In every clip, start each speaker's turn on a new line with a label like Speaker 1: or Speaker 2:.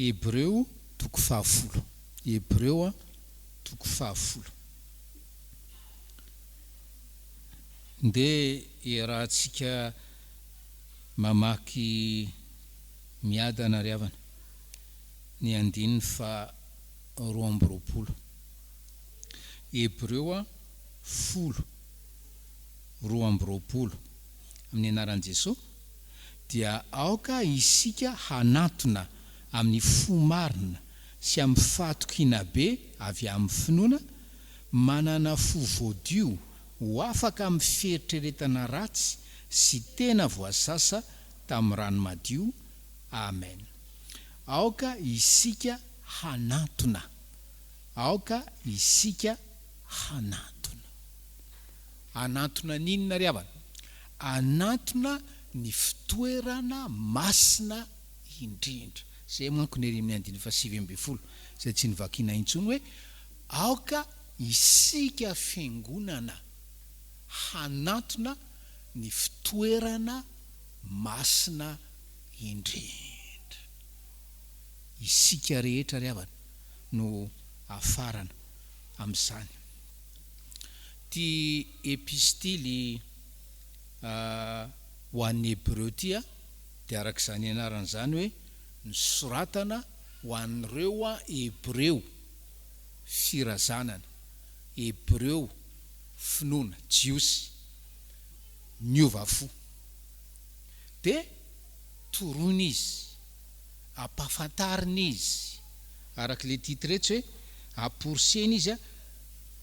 Speaker 1: Hebreo toko fahafolo. Hebreo toko fahafolo. Ndeha iarahantsika mamaky miadana ry havana ny andininy faha 22. Hebreo 10, 22. Amin'ny anaran'i Jesoa dia aoka isika hanantona amin'ny fo marina sy amin'ny fahatokiana be avy amin'ny finoana, manana fo voadio ho afaka amin'ny fieritreretana ratsy sy tena voasasa tamin'ny rano madio. Amen. Aoka isika hanantona. Aoka isika hanantona. Hanantona ny inona ry havana? Hanantona ny fitoerana masina indrindra. Izay manko ny ery amin'ny andininy faha-19, izay tsy novakiana intsony hoe, Aoka isika fiangonana hanantona ny fitoerana masina indrindra. Isika rehetra ry havana no hafarana amin'izany. Ity epistily ho an'ny Hebreo ity dia araka izany anarany izany hoe nosoratana ho an'ireo Hebreo firazanana, Hebreo finoana, Jiosy niova fo. Dia toroina izy, ampahafantarina izy, araka ilay titre etsy hoe amporisihina izy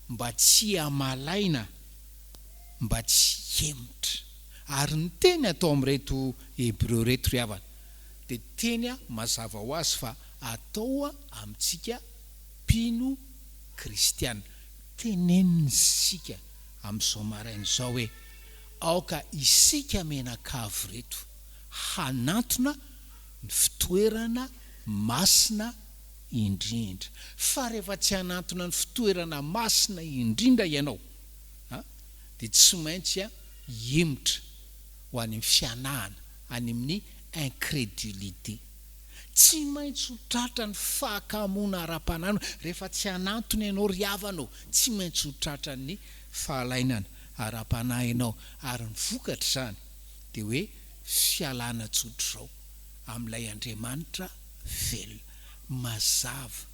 Speaker 1: mba tsy hamalaina, mba tsy hihemotra. Ary ny teny atao amin'ireto Hebreo ireto ry havana, dia teny mazava ho azy fa atao amintsika mpino kristiana. Tenenina isika amin'izao maraina izao hoe, aoka isika mianakavy ireto hanantona ny fitoerana masina indrindra. Fa rehefa tsy hanantona ny fitoerana masina indrindra ianao, dia tsy maintsy hihemotra ho any amin'ny fianahana, any amin'ny incrédulité. Tsy maintsy ho tratra ny fahakamoana ara-panahy rehefa tsy hanantona ianao ry havana ô, tsy maintsy ho tratran'ny fahalainana ara-panahy ianao, ary ny vokatr'izany dia hoe fialana tsotr'izao amin'ilay Andriamanitra velona. Mazava,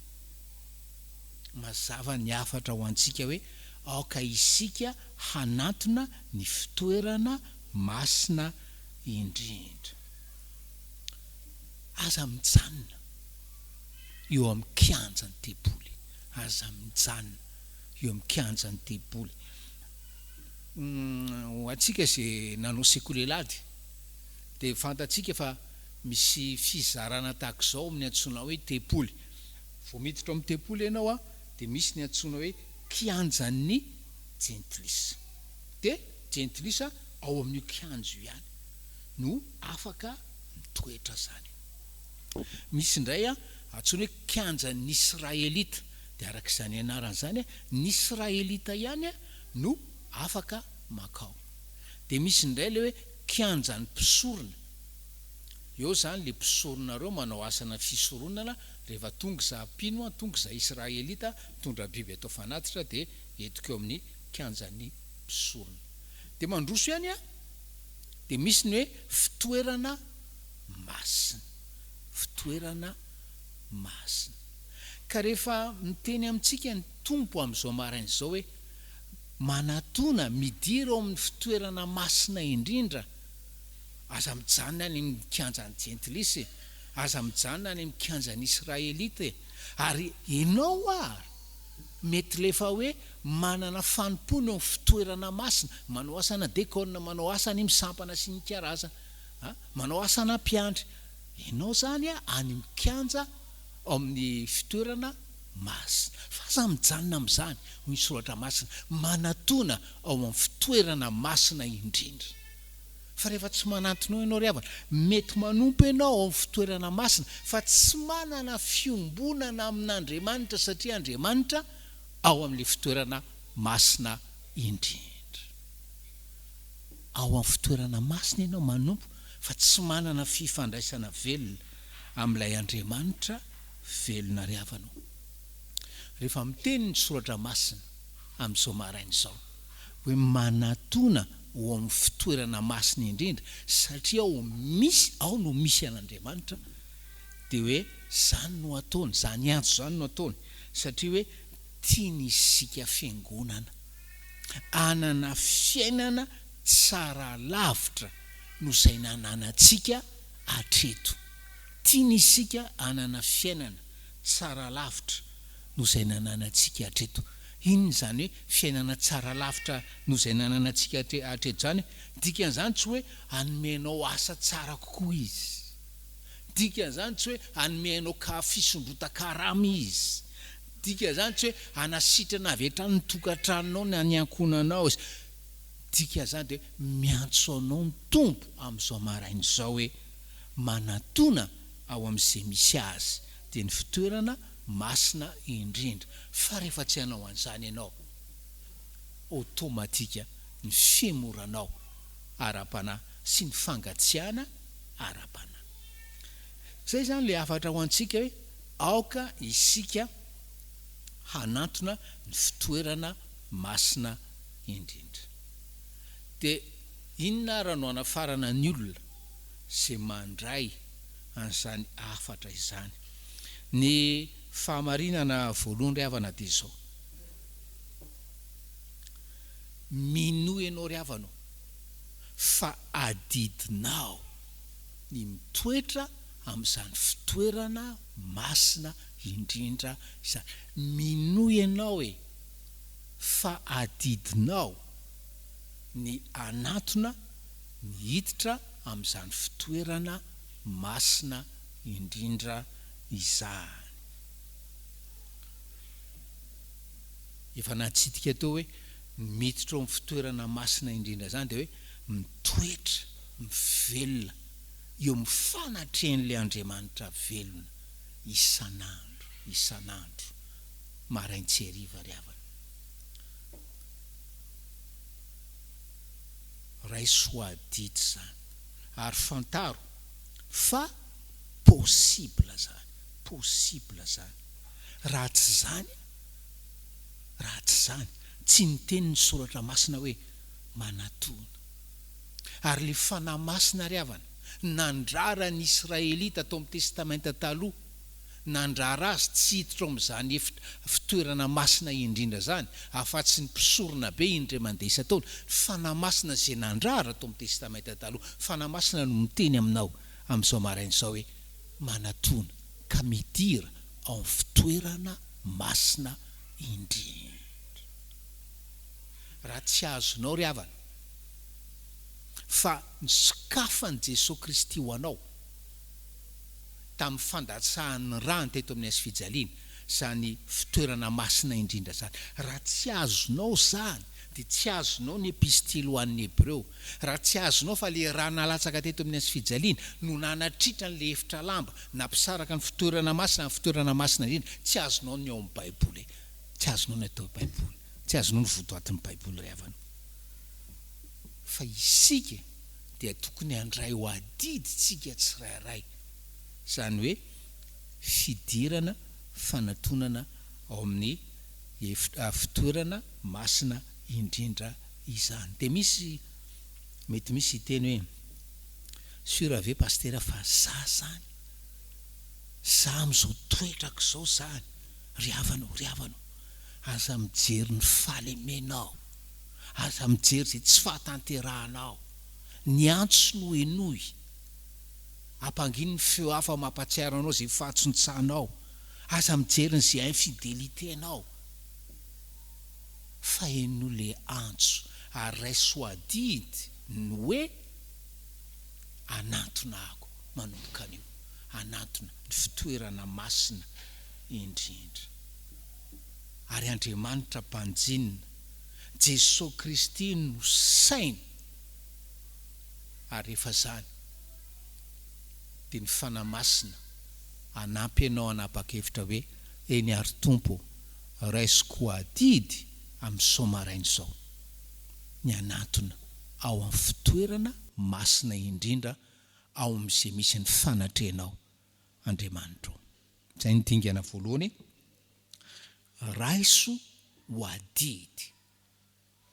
Speaker 1: mazava ny hafatra ho antsika hoe aoka isika hanantona ny fitoerana masina indrindra. Aza mijanona eo amin'ny kianjan'ny tempoly. Aza mijanona eo amin'ny kianjan'ny tempoly. Ho antsika izay nanao sekoly alahady dia fantatsika fa misy fizarana tahaka izao amin'ny antsoina hoe tempoly. Vao miditra ao amin'ny tempoly ianao dia misy ny antsoina hoe kianjan'ny jentilisa. Dia jentilisa ao amin'io kianja io ihany no afaka mitoetra izany. Misy indray antsoina hoe kianjan'ny Israelita. Dia araka izany anarany izany, ny Israelita ihany no afaka mankao. Dia misy indray ilay hoe kianjan'ny mpisorona. Eo izany ilay mpisorona ireo manao asana fisoronana, rehefa tonga izaho mpino, tonga izaho Israelita, mitondra biby atao fanatitra, dia entiko eo amin'ny kianjan'ny mpisorona. Dia mandroso ihany an, dia misy ny hoe fitoerana masina. Fitoerana masina. Ka rehefa miteny amintsika ny Tompo amin'izao maraina izao hoe, Manatona, midira ao amin'ny fitoerana masina indrindra, aza mijanona any amin'ny kianjan'ny jentilisa e, aza mijanona any amin'ny kianjan'ny Israelita e, ary ianao ary mety lefa hoe manana fanompoana eo amin'ny fitoerana masina, manao asana dekona, manao asa any amin'ny sampana sy ny karazana, manao asana mpiandry, ianao izany any amin'ny kianja ao amin'ny fitoerana masina. Fa aza mijanona amin'izany, hoy ny Soratra Masina, manatona ao amin'ny fitoerana masina indrindra. Fa rehefa tsy manantona ao ianao ry havana, mety manompo ianao ao amin'ny fitoerana masina, fa tsy manana fiombonana amin'Andriamanitra satria Andriamanitra ao amin'ilay fitoerana masina indrindra. Ao amin'ny fitoerana masina ianao manompo fa tsy manana fifandraisana velona amin'ilay Andriamanitra. velona ry havana o. Rehefa miteny ny Soratra Masina amin'izao maraina izao hoe manatona ho ao amin'ny fitoerana masina indrindra satria ao misy, ao no misy an'Andriamanitra, dia hoe izany no ataony, izany antso izany no ataony satria hoe tiany isika fiangonana hanana fiainana tsara lavitra noho izay nananantsika hatreto. Tiany isika hanana fiainana tsara lavitra noho izay nananantsika hatreto. Inona izany hoe fiainana tsara lavitra noho izay nananantsika hatreto izany? Dikan'izany tsy hoe hanome anao asa tsara kokoa Izy. Dikan'izany tsy hoe hanome anao ka fisondrotan-karama Izy. Dikan'izany tsy hoe hanasitrana avy hatrany ny tokantranonao na ny ankohonanao Izy. Dikan'izany dia hoe miantso anao ny Tompo amin'izao maraina izao hoe manatona ao amin'izay misy Azy, dia ny fitoerana masina indrindra. Fa rehefa tsy hanao an'izany ianao, automatique ny fihemoranao ara-panahy sy ny fangatsiahana ara-panahy. Izay izany ilay hafatra ho antsika hoe aoka isika hanantona ny fitoerana masina indrindra. Dia inona ara no hanafarana ny olona izay mandray an'izany hafatra izany? Ny fahamarinana voalohany ry havana dia izao, minoa ianao ry havana ô fa adidinao ny mitoetra amin'izany fitoerana masina indrindra izany. Minoa ianao e fa adidinao ny hanantona ny hiditra amin'izany fitoerana masina indrindra izany. Efa natsidika teo hoe ny miditra ao amin'ny fitoerana masina indrindra izany dia hoe mitoetra, mivelona eo amin'ny fanatrehan'ilay Andriamanitra velona isan'andro, isan'andro, marain-tsy hariva ry havana. Raiso ho adidy izany ary fantaro fa possible zany, possible zany. Raha tsy zany, raha tsy zany, tsy niteny ny soratra masina hoe manatona. Ary le Fanahy Masina ry havana, nandrara ny Israelita tao amin'ny Testamenta Taloha, nandrara azy tsy hiditra ao amin'izany efitra fitoerana masina indrindra izany, afa-tsy ny mpisorona be indray mandeha isan-taona. Ny Fanahy Masina izay nandrara tao amin'ny Testamenta Taloha. Fanahy Masina no miteny aminao amin'izao maraina izao hoe, Manatona ka midira ao amin'ny fitoerana masina indrindra. Raha tsy azonao ry havana fa nosokafan'i Jesoa Kristy ho anao tamin'ny fandatsahany ny rany teto amin'ny hazofijaliana izany fitoerana masina indrindra izany. Raha tsy azonao izany dia tsy azonao ny epistily ho an'ny Hebreo. Raha tsy azonao fa ilay rà nalatsaka teto amin'ny hazofijaliana no nanatritra an'ilay efitra lamba nampisaraka ny fitoerana masina amin'ny fitoerana masina indrindra, tsy azonao ny ao amin'ny Baiboly. Tsy azonao ny atao Baiboly. Tsy azonao ny votoatin'ny Baiboly ry havana. Fa isika dia tokony handray ho adidintsika tsirairay izany hoe fidirana fanatonana ao amin'ny fitoerana masina indrindra izany. Dia misy, mety misy hiteny hoe, sûr ve Pasitera fa za zany, za amin'izao toetrako izao zany, ry havana ô, ry havana ô, aza mijery ny fahalemenao, aza mijery izay tsy fahatanterahanao, ny antso no henoy, ampangino ny feo hafa mampatsiaro anao izay fahatsontsanao, aza mijery ny izay infidélité-nao, fa henoy le antso ary raiso ho adidy ny hoe hanantona ako manomboka anio, hanantona ny fitoerana masina indrindra. Ary Andriamanitra mpanjinina, Jesoa Kristy no saina, ary rehefa izany dia ny Fanahy Masina hanampy anao hanapa-kevitra hoe, Eny àry Tompo ô, raisiko ho adidy amin'izao maraina izao ny hanantona ao amin'ny fitoerana masina indrindra ao amin'izay misy ny fanatrehanao, Andriamanitro ô. Izay ny dingana voalohany, raiso ho adidy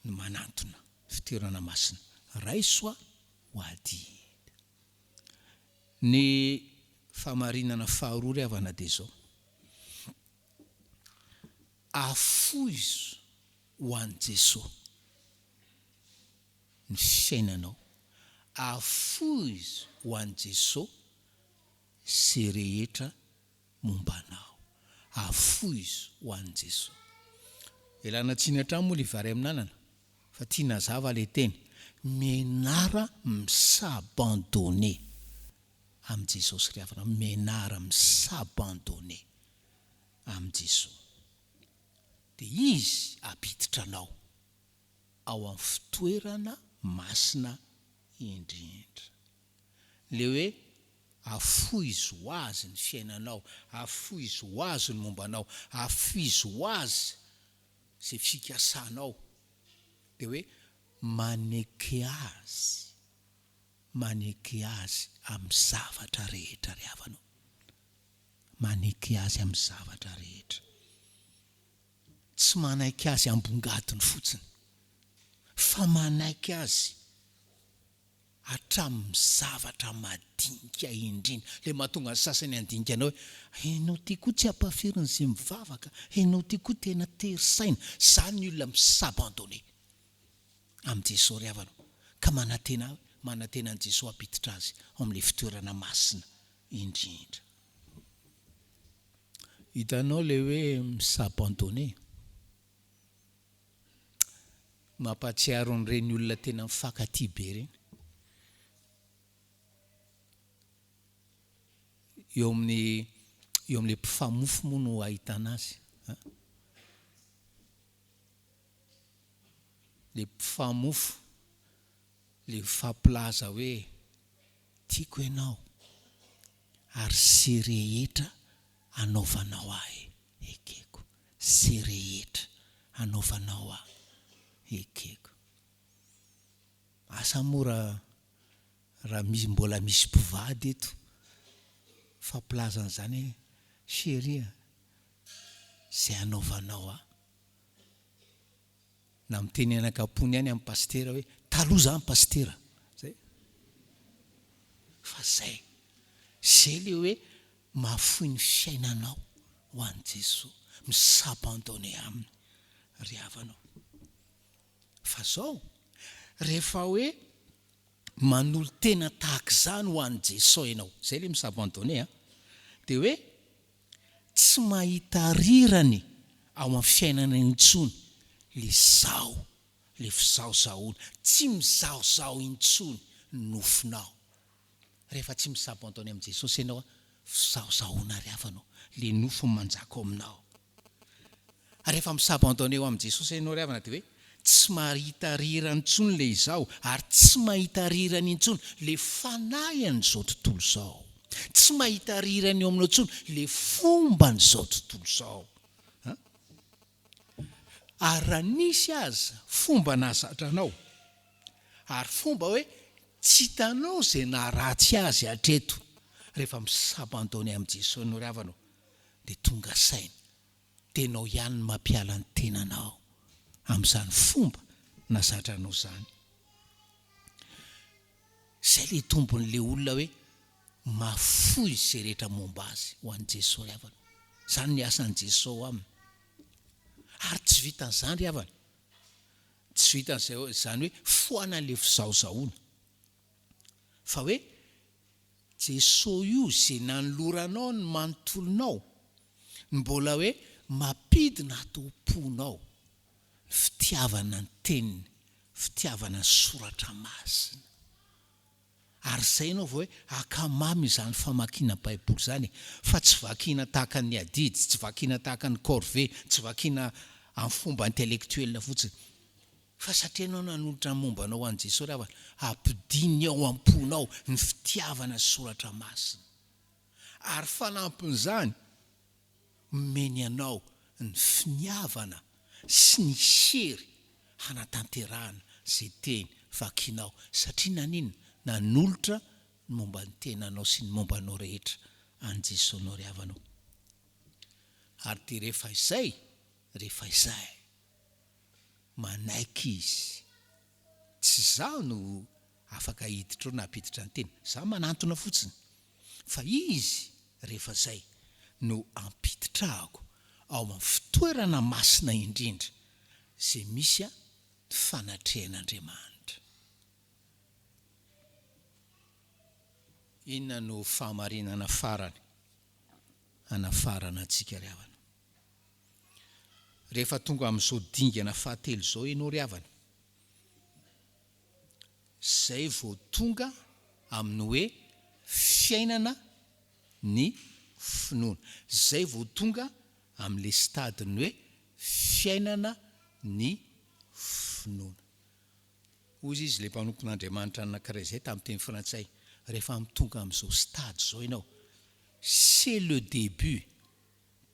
Speaker 1: ny manantona fitoerana masina. Raiso ho adidy. Ny fahamarinana faharoa ry havana dia izao, afoizo ho an'i Jesoa ny fiainanao, afoizo ho an'i Jesoa izay rehetra momba anao, afoizo ho an'i Jesoa. Ialana tsiny hatrany moa ilay vary amin'anana fa tiana hazava ilay teny, mianara mi-s'abandonner amin'i Jesosy ry havana, mianara mi-s'abandonner amin'i Jesoa. Dia Izy hampiditra anao ao amin'ny fitoerana masina indrindra. Ilay hoe afoizo ho Azy ny fiainanao, afoizo ho Azy ny momba anao, afoizo ho Azy izay fikasanao, dia hoe maneke Azy, maneke Azy amin'ny zavatra rehetra ry havana ô. Maneke Azy amin'ny zavatra rehetra. Tsy manaiky Azy ambongadiny fotsiny, fa manaiky Azy hatramin'ny zavatra madinika indrindra. Ilay mahatonga ny sasany handinika anao hoe, Ianao ity koa tsy ampahafirin'izay mivavaka, ianao ity koa tena tery saina. Izany ny olona mi-s'abandonner amin'i Jesoa ry havana, ka manantena manantena an'i Jesoa hampiditra azy ao amin'ilay fitoerana masina indrindra. Hitanao ilay hoe mi-s'abandonner? Mampahatsiaro an'ireny olona tena mifankatia be ireny. Eo amin'ny eo amin'ilay mpifamofo moa no ahitana azy an. Ilay mpifamofo, ilay mifampilaza hoe tiako ianao ary ze rehetra anaovanao ahy ekeko. Ze rehetra anaovanao ahy ekeko. Asa moa raha raha misy mbola misy mpivady eto fampilaza an'izany hoe chérie a, ze anaovanao ahy. Na miteny anakampony ihany amin'ny pasitera hoe taloha zany pasitera. Zay. Fa zay. Zay le hoe Mahafoy ny fiainanao ho an'i Jesoa, mi-s'abandonner Aminy ry havana ô. Fa zao, rehefa hoe manolo-tena tahak'izany ho an'i Jesoa ianao, zay le mi-s'abandonner an, dia hoe tsy mahita rirany ao amin'ny fiainana intsony le izaho, le fizahozahoana, tsy mizahozaho intsony ny nofonao. Rehefa tsy mi-s'abandonner amin'i Jesosy ianao, fizahozahoana ary hafa no le nofo manjaka ao aminao. Ary rehefa mi-s'abandonner ho amin'i Jesosy ianao ry havana dia hoe tsy mahita rirany intsony le izaho ary tsy mahita rirany intsony le fanahy an'izao tontolo izao. Tsy mahita rirany eo aminao intsony le fomban'izao tontolo izao. An? Ary raha nisy aza fomba nahazatra anao ary fomba hoe Tsy hitanao izay naharatsy azy hatreto rehefa mi-s'abandonner amin'i Jesoa ianao ry havana ô, dia tonga saina, dia ianao ihany no mampiala ny tenanao amin'izany fomba nahazatra anao izany. Izay ilay tombon'ilay olona hoe mahafoy izay rehetra momba azy ho an'i Jesoa ry havana. Izany ny asan'i Jesoa ao aminy. Ary tsy vitan'izany ry havana, Tsy vitan'izay izany hoe foanana ilay fizahozahoana. Fa hoe Jesoa io izay nanoloranao ny manontolonao no mbola hoe mampidina ato am-ponao ny fitiavana ny teniny, fitiavana ny soratra masina. Ary izay ianao vao hoe akamamy izany famakiana baiboly izany e! Fa tsy vakiana tahaka ny adidy, tsy vakiana tahaka ny corvée, tsy vakiana amin'ny fomba intellectuel fotsiny. Fa satria ianao nanolotra ny momba anao ho an'i Jesosy ry havana, ampidiny ao am-ponao ny fitiavana ny soratra masina. Ary fanampin'izany, omeny anao ny finiavana sy ny hery hanatanterahana izay teny vakinao satria naninona? Nanolotra ny momba ny tenanao sy ny momba anao rehetra an'i Jesoa anao ry havana ô. Ary dia rehefa izay, rehefa izay, manaiky izy. Tsy izaho no afaka hiditra eo na hampiditra ny tena. Izaho manantona fotsiny. Fa izy, rehefa izay, no ampiditrahako ao amin'ny fitoerana masina indrindra izay misy ny fanatrehan'Andriamanitra. Inona no fahamarinana farany hanafarana antsika ry havana? Rehefa tonga amin'izao dingana fahatelo izao ianao ry havana, izay vao tonga amin'ny hoe fiainana ny finoana. Izay vao tonga amin'ilay stade-n'ny hoe fiainana ny finoana. Hoy izy ilay mpanompon'Andriamanitra anankiray izay tamin'ny teny frantsay, rehefa tonga amin'izao stade izao ianao, c'est le début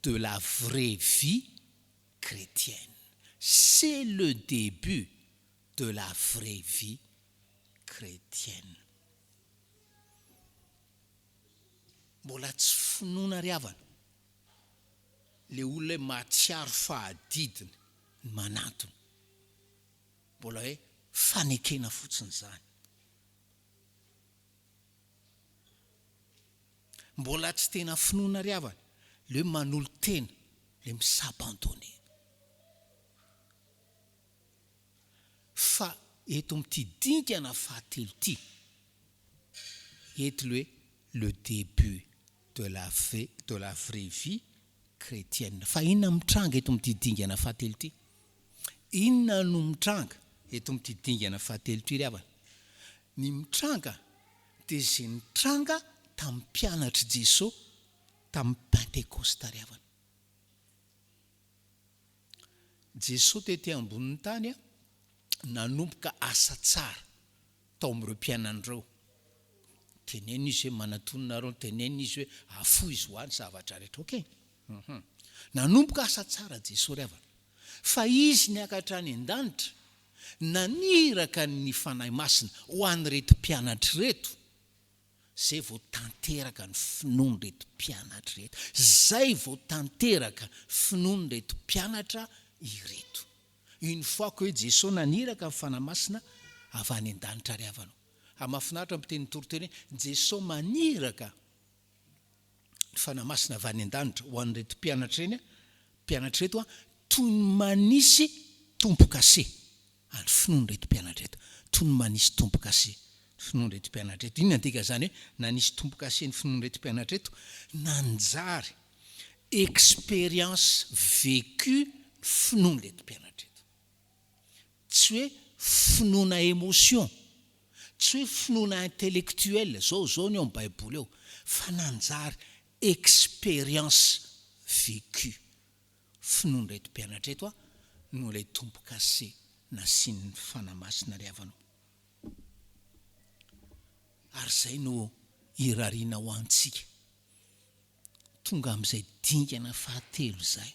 Speaker 1: de la vraie vie chrétienne. C'est le début de la vraie vie chrétienne. Mbola tsy finoana ry havana le olona hoe mahatsiaro fa adidiny ny manantona. Mbola hoe fanekena fotsiny izany. Mbola tsy tena finoana ry havana le hoe manolo-tena, le mi-s'abandonner. Fa eto amin'ity dingana fahatelo ity, eto le hoe le début de la de la vraie vie chrétienne. Fa inona mitranga eto amin'ity dingana fahatelo ity? Inona no mitranga eto amin'ity dingana fahatelo ity ry havana? Ny mitranga dia izay nitranga tamin'ny mpianatr'i Jesoa tamin'ny Pentekosta ry havana. Jesoa tety ambonin'ny tany nanomboka asa tsara tao amin'ireo mpianany ireo. Teneno izy hoe manatona nareo, teneno izy hoe afoizo ho ahy ny zavatra rehetra. Ok. Hum. Nanomboka asa tsara Jesoa ry havana. Fa Izy niakatra any an-danitra, naniraka ny Fanahy Masina ho an'ireto mpianatra ireto, Zay vao tanteraka ny finoan'ireto mpianatra ireto. Zay vao tanteraka finoan'ireto mpianatra ireto. Une fois que Jesoa naniraka ny Fanahy Masina avy any an-danitra ary havana o. Ary mahafinaritra ny mpiteny toriteny hoe Jesoa maniraka ny Fanahy Masina avy any an-danitra ho an'ireto mpianatra ireny, mpianatra ireto toy ny manisy tombo-kase. Ary finoan'ireto mpianatra ireto, toy ny manisy tombo-kase ny finoan'ireto mpianatra ireto. Inona ny dikan'izany hoe nanisy tombo-kase ny finoan'ireto mpianatra ireto? Nanjary expérience vécue ny finoan'ireto mpianatra ireto. Tsy hoe finoana émotion, tsy hoe finoana intellectuelle, zao zao ny ao amin'ny baiboly ao, fa nanjary expérience vécue. Finoan'ireto mpianatra ireto no ilay tombo-kase nasian'ny Fanahy Masina ry havana o. Ary izay no irariana ho antsika. Tonga amin'izay dingana fahatelo izay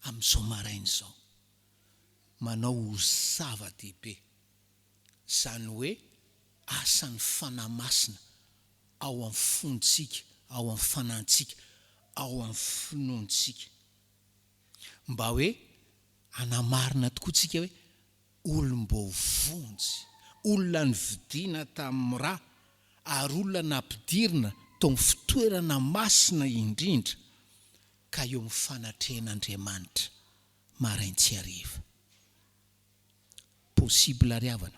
Speaker 1: amin'izao maraina izao. Manao ho zava-dehibe izany hoe asan'ny Fanahy Masina ao amin'ny fontsika, ao amin'ny fanahintsika, ao amin'ny finoantsika. Mba hoe hanamarina tokoa tsika hoe olom-boavonjy, olona novidiana tamin'ny ra ary olona nampidirina tao amin'ny fitoerana masina indrindra ka eo amin'ny fanatrehan'Andriamanitra marain-tsy hariva. Possible ry havana.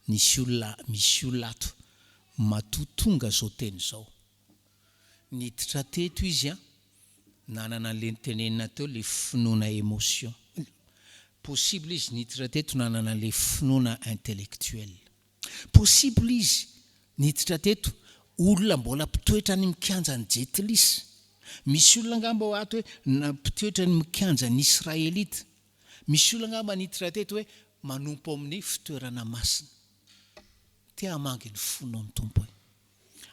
Speaker 1: Nisy olona, misy olona ato matoa tonga zao teny zao. Niditra teto izy an, nanana an'le notenenina teo le finoana émotion. Possible izy niditra teto nanana an'le finoana intellectuel. Possible izy niditra teto olona mbola mpitoetra any mikianjan'i Jetlis. Misy olona angamba ao ato hoe na mpitoetra any mikianjan'ny Israelita. Misy olona angamba niditra teto hoe manompo ao amin'ny fitoerana masina. Te hamangy ny fonao ny Tompo e.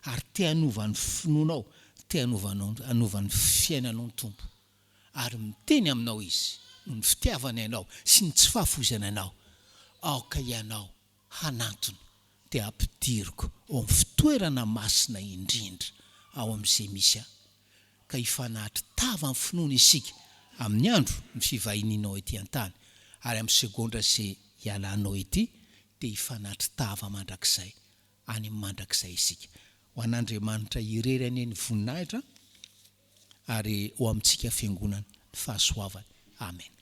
Speaker 1: Ary te hanova ny finoanao, te hanova anao, hanova ny fiainanao ny Tompo. Ary miteny aminao Izy, noho ny fitiavany anao sy ny tsy fahafoizany anao, aoka ianao hanantona, dia ampidiriko ao amin'ny fitoerana masina indrindra ao amin'izay misy ahy. ka hifanatri tava amin'ny finoana isika amin'ny andro ny fivahinianao ety an-tany ary amin'ny segondra izay hialanao ety dia hifanatri tava mandrakizay any amin'ny mandrakizay isika. Ho an'Andriamanitra irery anie ny voninahitra ary ho amintsika Fiangonana ny fahasoavany. Amen.